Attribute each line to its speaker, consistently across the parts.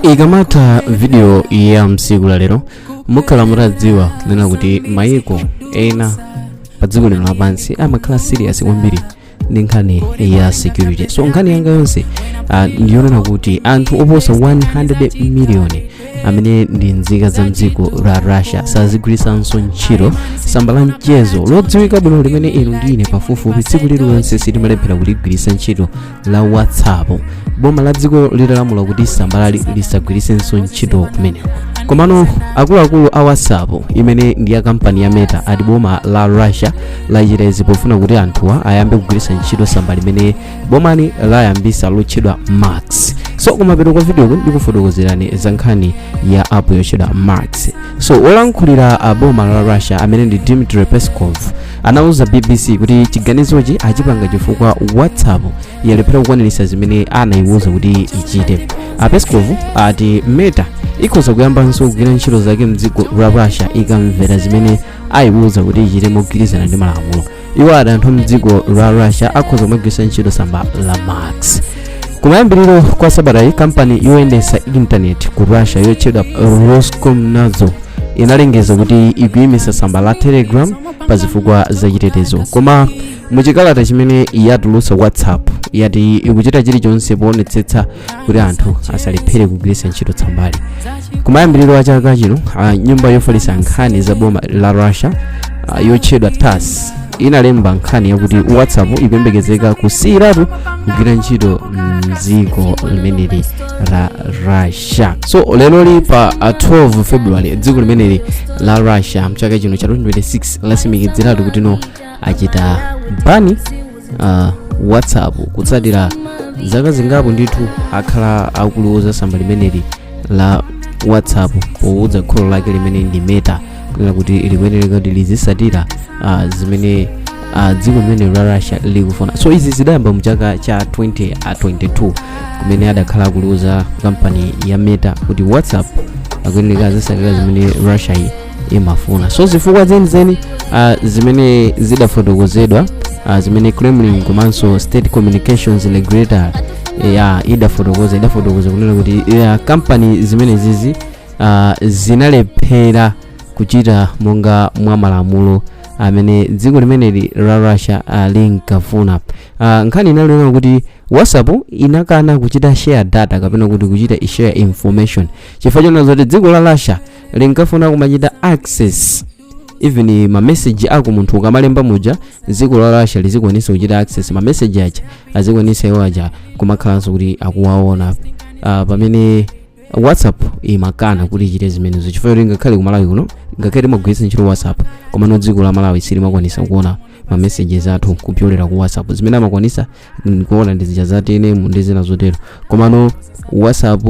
Speaker 1: Ikamatha video ya msiku la lero, mukhala mutadziwa kunena kuti mayiko ena pa dziko lino lapansi amakhala serious kwambiri ndi nkhani ya security. So nkhani yanga yonse ndiyonena kuti anthu oposa 100 million amene ndi nzika za mdziko la Russia sazigwiritsanso ntchito tsamba la mchezo lodziwika bwino limene inu ndi ine pafupifupi tsiku lililonse sitimalephera kuligwiritsa ntchito, la WhatsApp, boma la dziko litalamula kuti tsambalali lisagwiritsenso ntchito kumeneko. Komano akuluakulu a WhatsApp, imene ndi ya kampani ya Meta, ati boma la Russia lachita izi pofuna kuti anthuwa ayambe kugwiritsa ntchito tsamba limene bomali layambisa lotchedwa Max. So kumapeto kwa video ndikufotokozerani za nkhani ya app yotchedwa Max. So wolankhulira a boma la Russia, amene ndi Dmitry Peskov, anauza BBC kuti chiganizochi achipanga chifukwa WhatsApp yalephera kukwaniritsa zimene anayiwuza kuti ichite. A Peskov ati Meta ikhoza kuyambanso kugwira ntchito zake mdziko la Russia ikamvera zimene ayiwuza kuti ichite mogwirizana ndi malamulo. Iwo ati anthu mdziko la Russia akhoza kumagwiritsa ntchito tsamba la Max. Kumayambiriro kwa sabatayi, kampani yoyendetsa intaneti ku Russia yotchedwa Roskomnadzor inalengeza kuti ikuyimisa tsamba la Telegram pa zifukwa zachitetezo. Koma muchikalata chimene yatulutsa, WhatsApp yati ikuchita chilichonse poonetsetsa kuti anthu asalephere kugwiritsa ntchito tsambali. Kumayambiriro a chaka chino, nyumba yofalitsa nkhani za boma la Russia yotchedwa TASS inalemba nkhani yakuti WhatsApp ikuyembekezeka kusiyiratu kugwira ntchito mdziko limeneli la Russia. So leroli pa 12 February, dziko limeneli la Russia mchaka chino cha 2026 latsimikiziratu kuti no, achita ban WhatsApp kutsatira zaka zingapo ndithu akhala akuliuza tsamba limeneli la WhatsApp, powuza kholo lake limene ndi Meta kunena kuti likuyenera kuti lizisatira zimene dziko limene la Russia likufuna. So izi zidayamba mchaka cha 2022, kumene adakhala akuliuza kampani ya Meta kuti WhatsApp akuyenera azisatira zimene Russia iyi imafuna. So zifukwa zenizeni zimene zidafotokozedwa, zimene Kremlin komanso State Communications Regulator ya idafotokoza kunena kuti ya kampani zimene zizi zinalephera kuchita monga mwa malamulo amene dziko limeneli la Russia linkafuna. Nkhani inalonena kuti WhatsApp inakana kuchita share data kapena kuti kuchita share information chifukwa chonena zoti dziko la Russia linkafuna kumachita access even ma message ako. Munthu ukamalemba muja, dziko la Russia lizikwanisa kuchita access ma message aja, azikwanisa iwo aja kumakhalanso kuti akuwaona, pamene WhatsApp imakana kuti ichite zimenezo, chifukwa choti ngakhale ku Malawi kuno, ngakhale timagwiritsa ntchito WhatsApp, komano dziko la Malawi silimakwanisa kuona ma messages athu kupyolera ku WhatsApp. Zimene amakwanisa kuona ndi zija za TNM ndi zina zotero. Komano WhatsApp,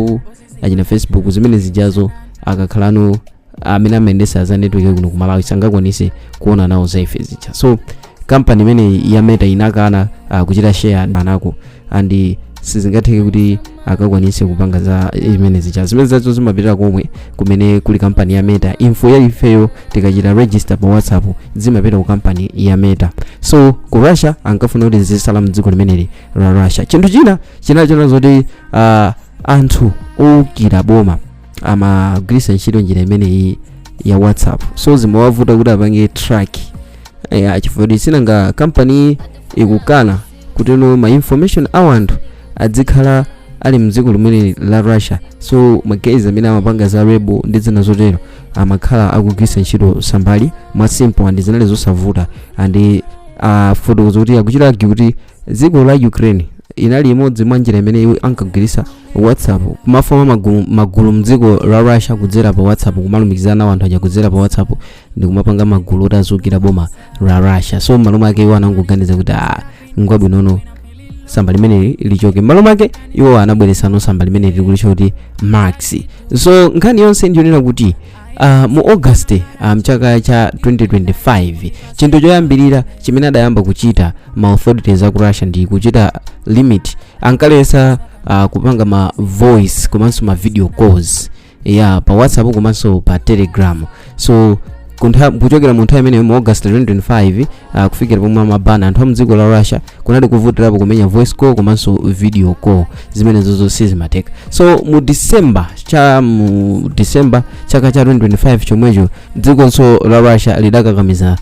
Speaker 1: achina Facebook, zimene zijazo, akakhalano amene amayendesa za network kuno ku Malawi sangakwanise kuona nawo za ife zija. So kampani imeneyi ya Meta inakana kuchita share anako and sizingatheke kuti akakwanise kupanga za imene zija. Zimene zazo zimapitira komwe kumene kuli kampani ya Meta. Info ya ifeyo tikachita register pa WhatsApp zimapita ku kampani ya Meta. So ku Russia ankafuna kuti zisala mdziko limeneli la Russia. Chinthu china chinali chona zoti anthu owukira boma amagwiritsa ntchito njira imeneyi ya WhatsApp, so zimawavuta kuti apange track ya, chifukwa kuti sinanga kampani ikukana kuti no, ma information a anthu adzikhala ali mdziko limene la Russia. So ma guys amene amapanga za rebel ndi zina zotero amakhala akugwiritsa ntchito tsambali mwa simple and zinali zosavuta. And afotokoza kuti akuchita argue kuti dziko la Ukraine inali imodzi mwa njira imene iwo ankagwiritsa WhatsApp kumafoma magulu mdziko la Russia kudzera pa WhatsApp, kumalumikizana nawo anthu aja kudzera pa WhatsApp ndi kumapanga magulu oti azukira boma la Russia. So m'malo mwake iwo anangoganiza kuti ah, ngwabwinono tsamba limeneli lichoke. M'malo mwake iwo anabweretsanso tsamba limeneli likulitcha kuti Max. So nkhani yonse ndiyonena kuti mu August mchaka cha 2025, chinthu choyambirira chimene adayamba kuchita ma authorities aku Russia ndi kuchita limit, ankalesa kupanga ma voice komanso ma video calls ya pa WhatsApp komanso pa Telegram. So kuchokera mu nthawi imeneyo, mu August 2025, kufikira pomwe amabana, anthu a mdziko la Russia kunali kuvutirapo kumenya voice call komanso video call. Zimenezo zonse zimateka. So mu December chaka cha 2025 chomwecho, dzikonso la Russia lidakakamiza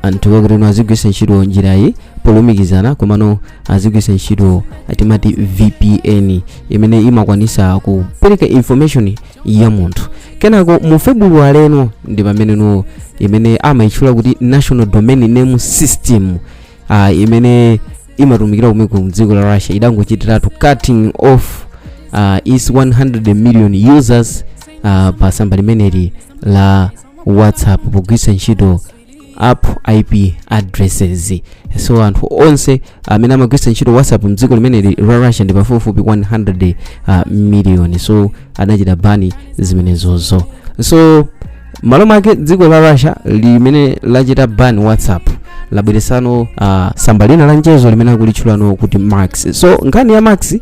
Speaker 1: anthu kuti azigwiritsa ntchito njirayi polumikizana, komano azigwiritsa ntchito timati VPN imene imakwanisa kupereka information ya munthu. Kenako mu February leno ndi pameneno imene amayitchula kuti National Domain Name System, imene imatumikira kumeko mdziko la Russia, idangochitiratu cutting off its 100 million users pa tsamba limeneli la WhatsApp pogwiritsa ntchito app IP addresses. So anthu onse amene amagwiritsa ntchito WhatsApp mdziko limeneli la Russia ndi pafupifupi 100 million. So anachita ban zimenezozo. So malo mwake, dziko la Russia limene lachita ban WhatsApp labweresano tsamba lina la mchezo limene akulitchulano kuti Max. So nkhani ya Max,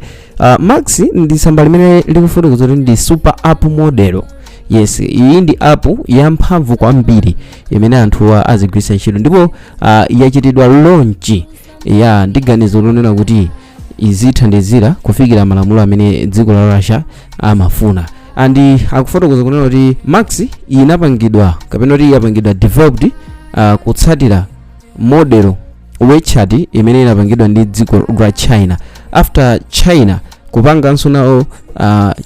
Speaker 1: Max ndi tsamba limene likufotokoza kuti ndi super app model. Yes, iyi ndi app yamphamvu kwambiri imene anthuwa azigwiritsa ntchito, ndipo yachitidwa launch ya ndi ganizo lonena kuti izithandizira kufikira malamulo amene dziko la Russia amafuna. And akufotokoza kunena kuti Max inapangidwa, kapena kuti yapangidwa developed kutsatira model WeChat imene inapangidwa ndi dziko la China, after China kupanganso nawo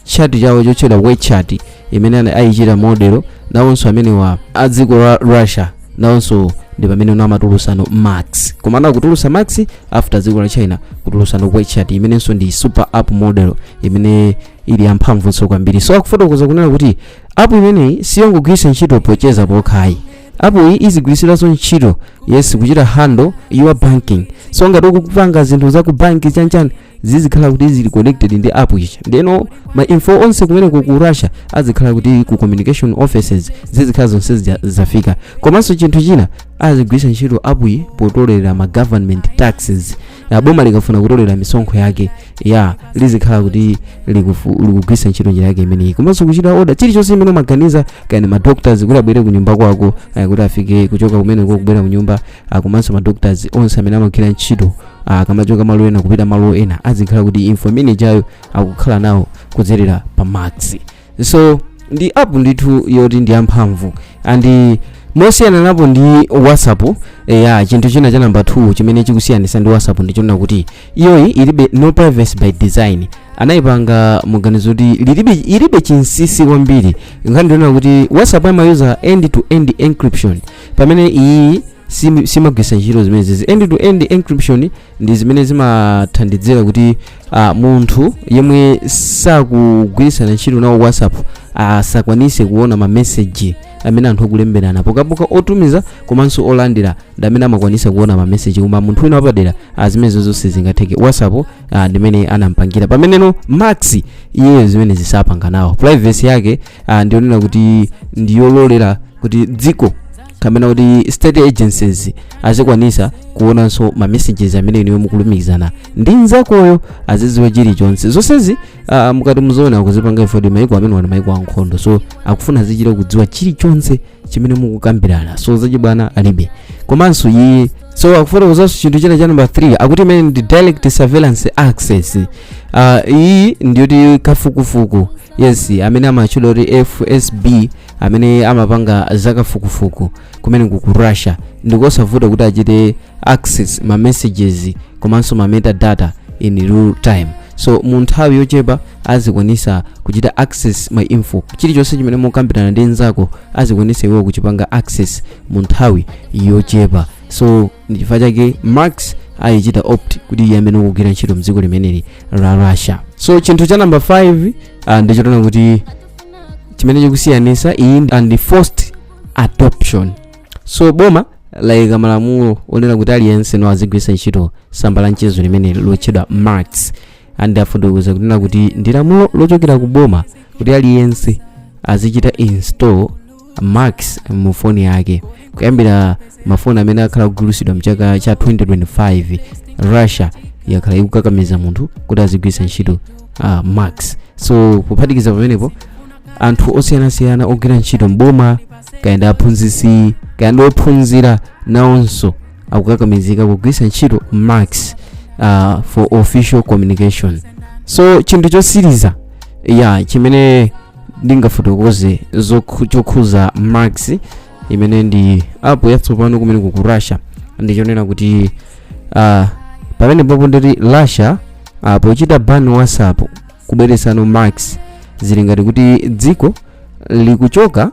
Speaker 1: chat chawo chotchedwa WeChat imene ayichita model. Nawonso amenewa a dziko la Russia nawonso ndi pamene amatulutsano Max, komano akutulutsa Max after dziko la China kutulutsano WeChat imenenso ndi super app model imene ili yamphamvunso kwambiri. So akufotokoza kunena kuti app imeneyi siyongogwiritsa ntchito pocheza pokhayi. App iyi izigwiritsiranso ntchito, yes, kuchita handle your banking. So ngati ukupanga zinthu za ku banki chanchani, zizikhala kuti zili connected ndi app ichi. Ndeno ma info onse kumeneko ku Russia azikhala kuti ku communication offices zizikhala zonse zafika. Komanso chinthu china, azigwiritsa ntchito app iyi potolera ma government taxes. Ya, boma likafuna kutolera misonkho yake ya, lizikhala kuti likugwiritsa ntchito njira yake imeneyi. Komanso kuchita order chilichonse imene umaganiza, kaya ma doctors kuti abwere ku nyumba kwako, kuti afike kuchoka kumeneko kubwera ku nyumba, komanso ma doctors onse amene amagwira ntchito, akamachoka malo ena kupita malo ena, azikhala kuti info manager akukhala nawo kudzerera pa Max. So ndi app ndithu yoti ndi yamphamvu and mosiyana napo ndi WhatsApp. Ya, chinthu china cha namba 2 chimene chikusiyanisa ndi WhatsApp ndichonena kuti iyoyi ilibe no privacy by design. Anayipanga muganizo kuti ilibe chinsinsi kwambiri. Nkhani ndionena kuti WhatsApp imayuza end to end encryption, pamene iyi simagwiritsa ntchito zimenezi. End to end encryption ndi zimene zimathandizira kuti munthu yemwe sakugwiritsana ntchito nawo WhatsApp asakwanise kuona ma message amene anthu akulemberana. Pokapoka otumiza komanso olandira ndi amene amakwanisa kuona ma message, koma munthu wina wapadera, zimenezo zonse zingatheke. WhatsApp ndimene anampangira. Pameneno Max iyeyo zimene zisapanga nawo. Privacy yake ndionena kuti ndiyololera kuti dziko kapena kuti state agencies azikwanisa kuonanso ma messages amene inuyo mukulumikizana ndi nzakoyo, azidziwa chilichonse. Zonsezi mukati muzoona, akuzipanga ifodi maiko amene wani maiko ankhondo, so akufuna azichita kudziwa chilichonse chimene mukukambirana. So zachibwana alibe. Komanso iye, so akufotokozanso chinthu china cha number 3, akuti imene ndi direct surveillance access. Iyi ndiyoti kafukufuku, yes, amene amatchedwa kuti FSB, amene amapanga zakafukufuku kumene ku Russia, ndikosavuta kuti achite access ma messages komanso ma metadata in real time. So mu nthawi yochepa azikwanisa kuchita access ma info, chilichonse chimene mukambirana ndi nzako azikwanisa iwo kuchipanga access mu nthawi yochepa. So ndichifukwa chake Max ayichita opt kuti iye amene ukugwira ntchito mdziko limeneli la Russia. So chinthu cha number 5 ndichotona kuti chimene chikusiyanisa iyi ndi forced adoption. So boma layika malamulo onena kuti aliyense no azigwiritsa ntchito tsamba la mchezo limene lotchedwa Max, and afotokoza kunena kuti ndi lamulo lochokera ku boma kuti aliyense azichita install Max mu foni yake. Kuyambira mafoni amene akhala kugulitsidwa mchaka cha 2025, Russia yakhala ikukakamiza munthu kuti azigwiritsa ntchito Max. So kuphatikiza pamenepo, anthu osiyanasiyana ogwira ntchito mboma, kaya ndi aphunzitsi, kaya ndi ophunzira, nawonso akukakamizika kugwiritsa ntchito Max for official communication. So chinthu chosiriza Ya, chimene ndingafotokoze chokhuza Max, imene ndi app yatsopano kumene ku Russia, ndichonena kuti pamene popo nditi Russia pochita ban WhatsApp, kubweresano Max, zili ngati kuti dziko likuchoka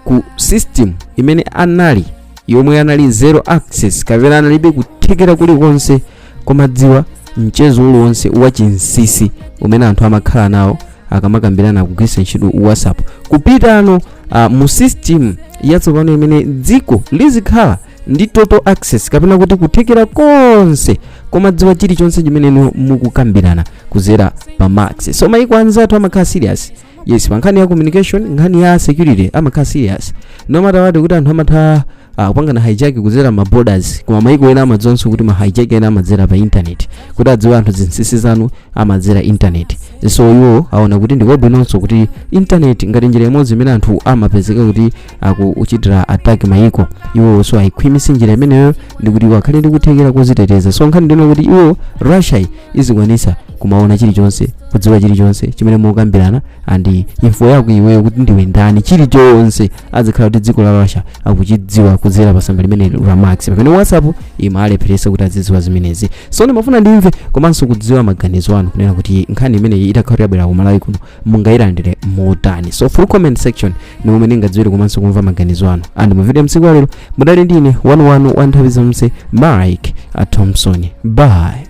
Speaker 1: ku system imene anali, yomwe anali zero access kapena analibe kuthekera kulikonse komadziwa mchezo uliwonse wachinsinsi umene anthu amakhala nawo akamakambirana kugwiritsa ntchito WhatsApp, kupitano mu system yatsopano imene dziko lizikhala ndi total access kapena kuti kuthekera konse komadziwa chilichonse chimene mukukambirana kuzera pa Max. So maiko anzathu amakhala serious, yes, pa nkhani ya communication, nkhani ya security amakhala serious, no matter what kuti anthu amatha kupangana hijack kuzera ma borders, koma maiko ena amadziwanso kuti ma hijack ena amadzera pa internet. Kuti adziwe anthu zinsinsi zanu amadzera internet. So iwo aona kuti ndikwabwinonso kuti internet ngati njira imodzi imene anthu amapezeka kuti akuchitira attack maiko, iwo so ayikhwimitse njira imeneyo ndikuti iwo akhale ndi kuthekera koziteteza. So nkhani ndino kuti iwo, Russia izikwanisa kumaona chilichonse, kudziwa chilichonse chimene mukambirana, and info yako iweyo kuti ndiwe ndani, chilichonse azikhala kuti dziko la Russia akuchidziwa kudzera pa tsamba limene la Max, pamene WhatsApp imalepheresa kuti azidziwa zimenezi. So ndimafuna ndimve komanso kudziwa maganizo anu kunena kuti nkhani imeneyi itakhala yabwera ku Malawi kuno, mungayilandire motani? So through comment section ni momwe ndingadziwire komanso kumva maganizo anu. And mu video msiku walero mudali ndine 11 wa nthawi zonse, Mike Thompson. Bye.